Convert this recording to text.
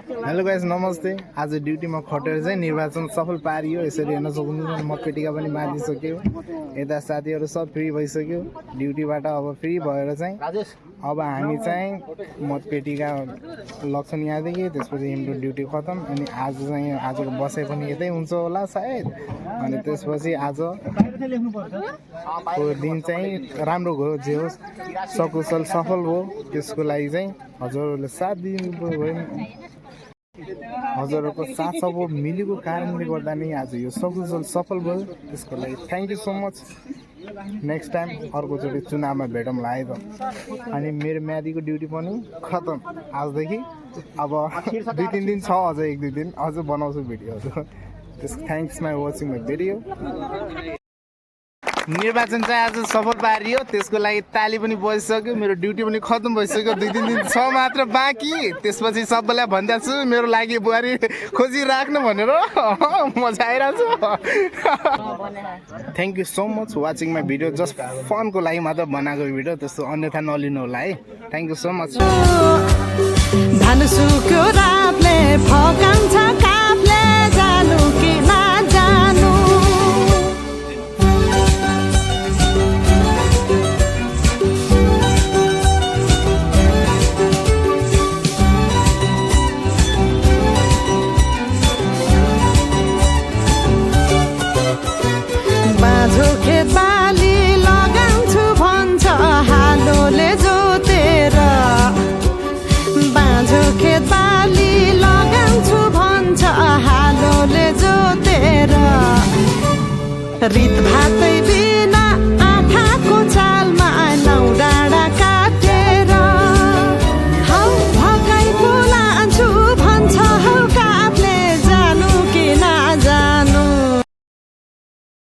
Hello guys नमस्ते। आज ड्युटीमा खटेर चाहिँ निर्वाचन सफल पारियो। यसरी हेर्न सक्नुहुन्छ मतपेटिका पनि बाँधिसक्यो। यता साथीहरू सब फ्री भइसक्यो ड्युटीबाट। अब फ्री भएर चाहिँ अब हामी चाहिँ मतपेटिका लग्छन् यहाँदेखि। त्यसपछि हाम्रो ड्युटी खतम। अनि आज चाहिँ आजको बसाइ पनि यतै हुन्छ होला सायद। अनि त्यसपछि आजको दिन चाहिँ राम्रो गयो, जे होस् सकुशल सफल हो। त्यसको लागि चाहिँ हजुरहरूले साथ दिनुभयो। हजुरहरूको साथ सपोर्ट मिलेको कारणले गर्दा नै आज यो सकुशल सफल भयो। त्यसको लागि thank you so much. Next time अर्कोचोटि चुनावमा भेटौँला है त। अनि मेरो म्यादीको ड्युटी पनि खतम आजदेखि। अब 2-3 दिन छ, अझ 1-2 दिन अझ बनाउँछु भिडियोहरू। त्यस thanks my watching my video. निर्वाचन चाहिँ आज सफल पारियो। त्यसको लागि ताली पनि बजिसक्यो। मेरो ड्युटी पनि खतम भइसक्यो। 2-3 दिन छ मात्र बाँकी। त्यसपछि सबैलाई भनिदिएको छु मेरो लागि बुहारी खोजिराख्नु भनेर। मजा आइरहेको छ। Thank you so much watching my video. Just फनको लागि मात्र बनाएको भिडियो, त्यस्तो अन्यथा नलिनु होला है। Thank you so much. बाली लगाउँछु भन्छ हालोले जोतेर। बाँझो खेत बाली लगाउँछु भन्छ हालोले जोतेर। रित भातै